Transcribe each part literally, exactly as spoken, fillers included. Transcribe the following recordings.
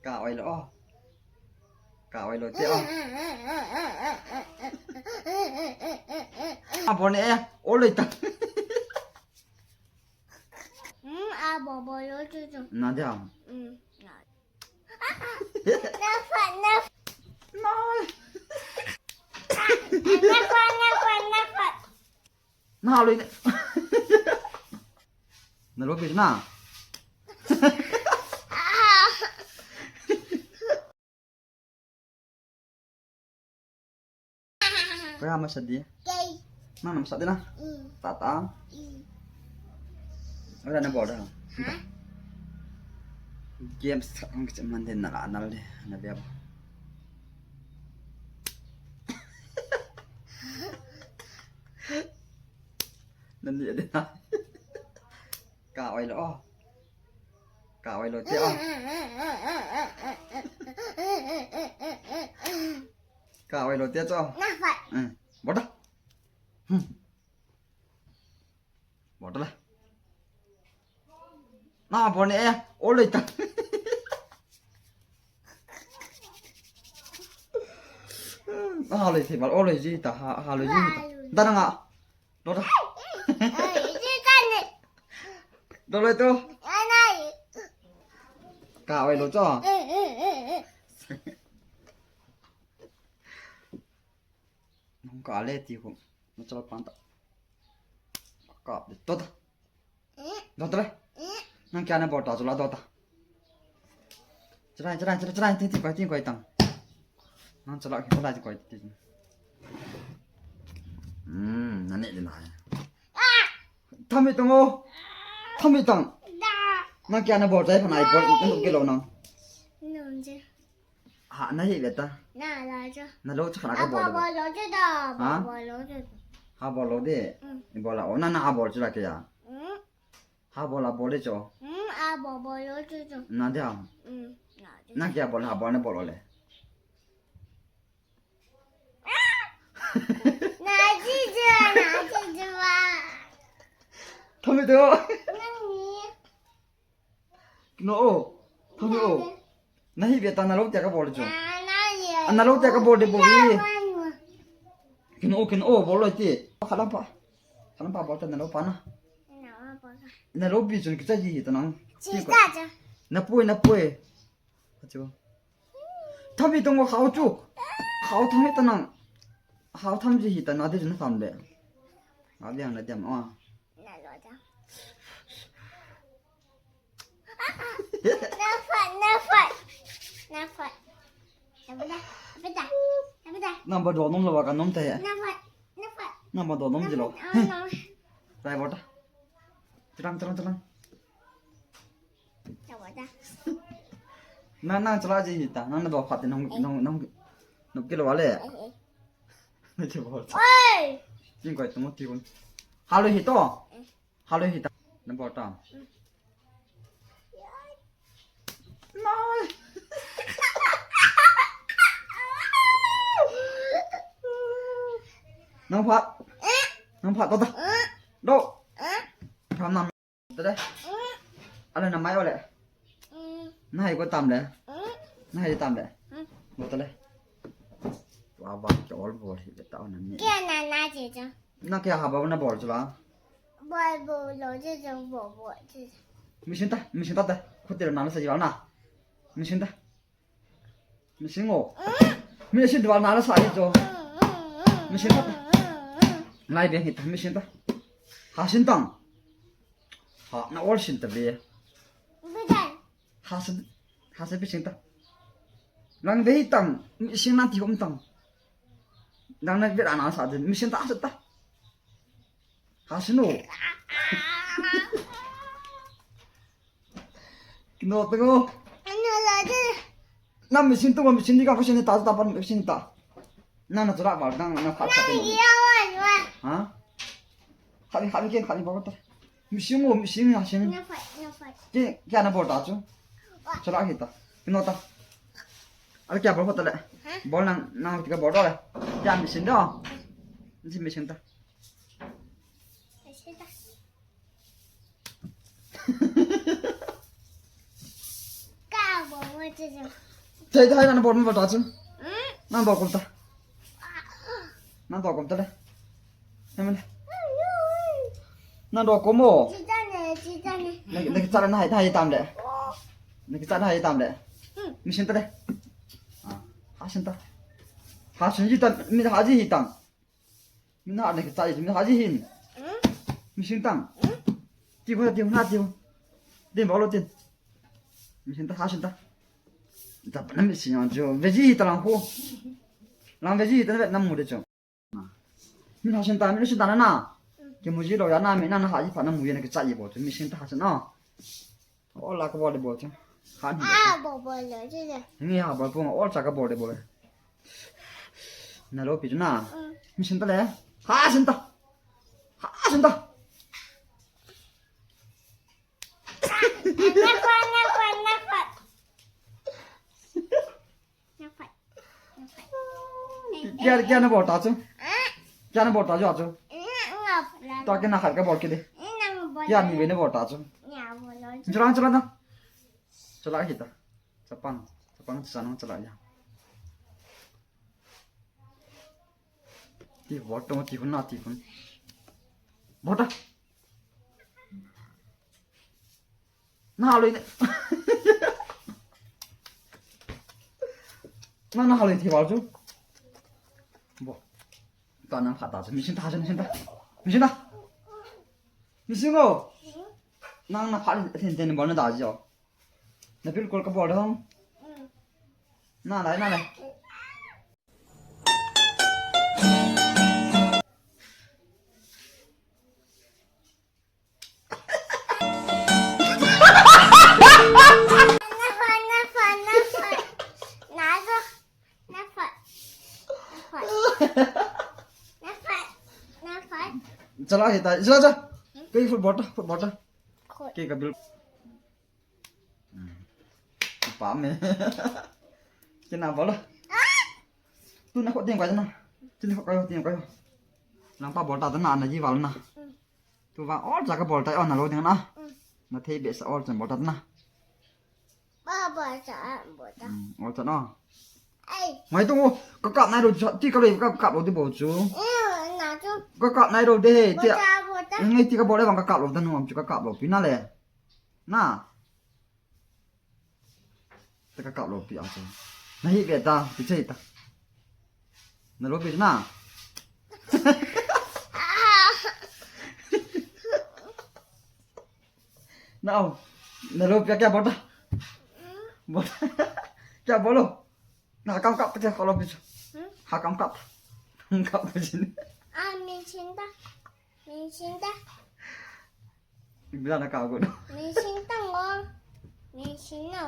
Ka oi lo, oh. Ka oi lo te, oh. Abol ne, eh, oi lo ta. Hmm, abol, bol lo te te. Na dia. Hmm, na. Na fa, na. Na. Na fa, na fa, na fa. Na lo ne. Na lo pe na. Kaya masa di? Kay. Nang masa di na? Mm. Tata? Mm. Wala na bola. Ha? Games ang kecil mandi na la na le na biar. Nani ada na? Ka oi lo, oh. Ka oi lo te, oh. Ka oi lo te cho. Na fa. Hmm. Bol ta. Hmm. Bol ta le. Na bol ne, eh. Oi lo ta. Na lo te, bol oi lo ji ta, ha, ha lo ji ta. Da na nga. Dol ta. Dol le tu. Ka oi lo cho. Nung ka le ti ko. Na chal pan ta. Ka de to ta. Dol ta le. Nang kya na bol ta cho la dol ta. Charai, charai, charai, charai, ti, ti, koi, ti, koi tang. Nang chala ki, chala ki, koi, ti, ti. Hmm, nani de na. Thami tang o. Thami tang. Nang kya na bol chai pha nai bol, nang ke lo nang. Ha, na hi beta. Na lo cha. Na lo cha khana ka bol. Bol lo cha da. Ha? Bol lo cha. Ha bol lo de. Hmm. Bol la o, na na ha bol cha la ke ya. Hmm. Ha bol, ha bol le cho. Hmm, ha bol, bol lo cho cho. Na dia. Hmm, na dia. Na kya bol, ha bol na bol le. Na ji ji, na ji ji wa. Thami to. Nani? No o. Thami o. Na hi beta na lo tia ka bol cho. Na, na ye. A na lo tia ka bol de bol hi. Kin o, kin o, bol lo ti. Khalam pa. Khalam pa bol ta na lo pa na. Na lo pa bol ta. Na lo bi chun kicha hi ta nang. Chi ta cha. Na poi, na poi. Achu. Thami tong o khau chu. Khau thami ta nang. Khau tham ji hi ta na de chun kham de. A biang na diam o. Na lo ta. Na fa, na fa. Na fa. Na fa da, na fa da, na fa da. Nang ba do nom lo ba ka nom te. Na fa, na fa. Nang ba do nom ji lo. Na fa, na fa. Rai bol ta. Terang, terang, terang. Na fa da. Na, na chala ji hi ta. Nang na do khat nong, nong, nong, nong kilo wale. Eh, eh. Na ji bol ta. Oi! Jing koi tu mo ti kun. Halo hi to. Eh. Halo hi ta. Na bol ta. Nai. Nang pha. Nang pha to ta. Do. Pha nam. Ta de. Ale na mai ole. Na hai ko tam le. Na hai tam le. Mo ta le. Wa ba ke ol bol hi le ta na ni. Ke na na je je. Na kya ha ba na bol chula? Bol bol lo je je bol bol je. Machine ta, machine ta ta. Khut te na na sa ji ba na. Machine ta. Machine o. Machine ta na na sa ji cho. Machine ta. Ngai be hi ta machine ta. Ha sin tang. Ha na ol sin ta be. Bidai. Hasa, hasa pi sing ta. Lang dei tang, sing nan ti hom tang. Lang na vet ana sa de, mi sing ta sa ta. Hasa no. Kino tengo. Ano la de. Na mi sing tu mi sing ni ka ko sing ta ta pan mi sing ta. Na na chura ba, na na kha kha. Ha? Kha ni, kha ni, kha ni ba ta. Machine o, machine, machine. Na fight, na fight. Ke, kya na bol ta chu? Chala kita. Kino ta. Are kya bol ta le? Ha? Bol nang, nang tika bol le. Kya machine do? Ni machine ta. Machine ta. Ka bol. Thei thei, nana bol mi bol ta chu. Nana bol kom ta. Nana bol kom ta le. Hemle. Nana bol kom mo. Naki, naki chat na hai, hai tam le. Naki chat na hai tam le. Misin ta le. Ah, ha sin ta. Ha sin ji ta, mi ha ji hi tam. Mina na kicha i, mina ha ji hin. Misin tang. Ti ho, ti ho, na ti ho. Din bol lo tin. Misin ta, ha sin ta. Ta pa na misin jo. Veji ta lang ho. Lang veji ta na mu de jo. Mina ha sin ta, mina sin ta na na. Kimu ji lo ya na, mina na ha ji pa na mu ya na kicha i bol. Misin ta ha sin na. Ol la ka bol de bol chu. Khan hi. Ah, bol bol le, chu le. Ngi ha bol pung, ol cha ka bol de bol. Na lo pi chu na. Misin ta le. Ha sin ta. Ha sin ta. Na khat, na khat, na khat. Na khat. Kya, kya na bol ta chu? Kya na bol ta chu a chu? Ta kya na khat ka bol ki de. Kya ni ve na bol ta chu? Chala, chala na. Chala hi ta. Chapang, chapang cha nang chala ya. Ti bol to, ti hun na, ti hun. Bol ta. Na ha loi ne. Na, na ha loi thi bol chu. Bo. Ta nang phat ta chu. Misin ta, misin ta. Misin ta. Misin o. Nang na phat hin ten bol na da jo. Na pil kol ka bol dong. Na lai, na lai. Chala hi ta, chala cha. Kei football ta, football ta. Kei ka bil. Pa me. Kina bol. Tu na kho ding ka na. Tu na kho ka yo, ding ka yo. Nang pa bol ta na, na ji val na. Tu vang ol cha ka bol ta, ol na lo ding na. Na thei be sa ol chan bol ta na. Ba bol cha, bol cha. Ol cha na. Ai. Ngai tu ka kap nai lo, ti ka le ka kap lo de bol chu. Na chu. Ka kap nai lo de, ti. Bol cha, bol cha. Ngai ti ka bol le vang ka kap lo da nu am chu ka kap lo pi na le. Na. Ta ka kap lo pi a chu. Na hi ve ta, pi chei ta. Na lo pi na. Na au. Na lo pi a kya bol ta? Bol ta. Kya bol lo? Na kam kap ta kya lo pi chu. Ha kam kap. Kap pi chu. A mi chin ta. Mi chin ta. Bila na ka go. Mi chin ta ngo. Mi chin no.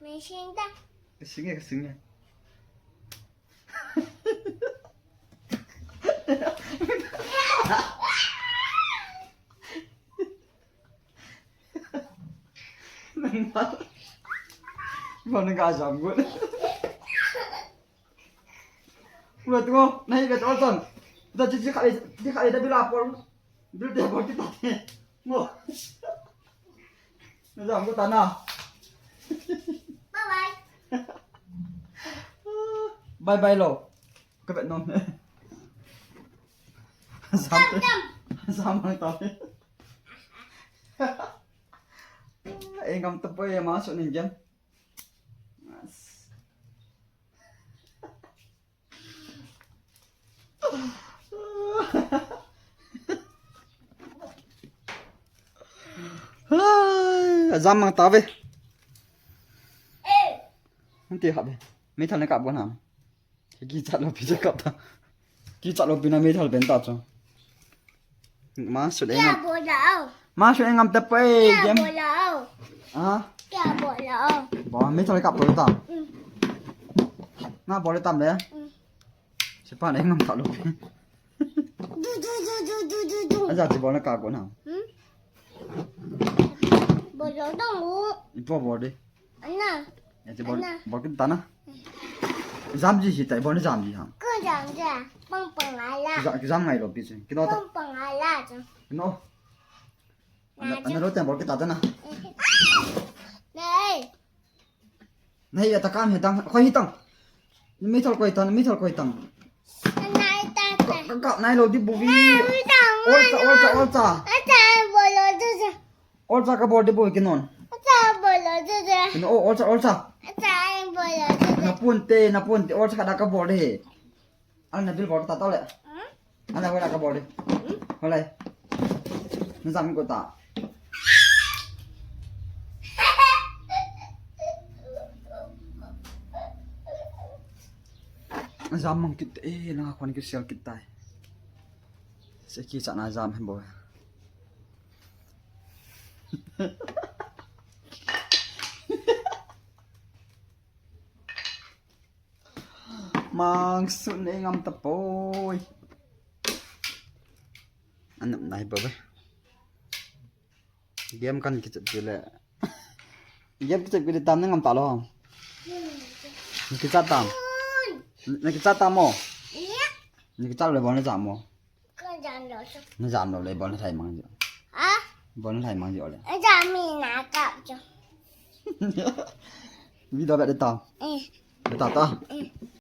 Mi chin ta. Ka sing e, ka sing e. Ba na ka jam go. Ula tu ngo, na hi ve to ton. Da chi chi kha, chi kha da bila por. Bil te bol kita te. Ngo. Na jam ko ta na. Bye bye. Bye bye lo. Ka bet nom. Jam te. Jam mang ta. Ei ngam ta poi ma so ning jam. Hai, ajam mang ta ve. Hung ti ha ve. Meithal ne kap go na. Kichat lo pi cha kap ta. Kichat lo pi na meithal pen ta chu. Ma sut e ngam. Kya bola o? Ma sut e ngam ta pa e. Kya bola o? Ha? Kya bola o? Ba meithal kap to ta. Na bol tam le. Sipa ne ngam ta lo. Du, du, du. Aja chi bol na ka ko na. Bol lo dong u. Ipo bol de. Ana. Ya chi bol, bol kin ta na. Jam ji hi ta, bol na jam ji ha. Ko jam ja. Pang pang ala. Jam ngai lo pi chi. Kino ta. Pang pang ala. Kino. Ana, ana lo tem bol kin ta na. Nei. Nahi, ataka mi tang, khoi hi tang. Ni mi thol koi tang, mi thol koi tang. Nai ta ta. Ka, ka, nai lo di buvi. Nai ta. Ol cha, ol cha, ol cha. Ol cha, bol lo du du. Ol cha ka bol di buvi kinon. Ol cha, bol lo du du. Kino, o, ol cha, ol cha. Ol cha, bol lo du du. Na pun te, na pun te, ol cha ka da ka bol di. Al na bil bol ta ta le. Hmm? Al na wala ka bol di. Hmm? Wala. Na jam ko ta. Jam mang kit e, na khon ki sel kit tai. Se ki cha na jam hen bo. Mang sun e ngam ta poi. Anam nai ba ba. Game kan kichep pile. Game kichep pile tam na ngam ta lo. Ni kicha tam. Ni kicha tam mo. Ni kicha le bon le jam mo. Ka jam lo chu. Na jam lo le bon le thai mang jo. Ha? Bon le thai mang jo le. Jam mi na ka chu. Video ba de ta. Eh. De ta ta. Eh.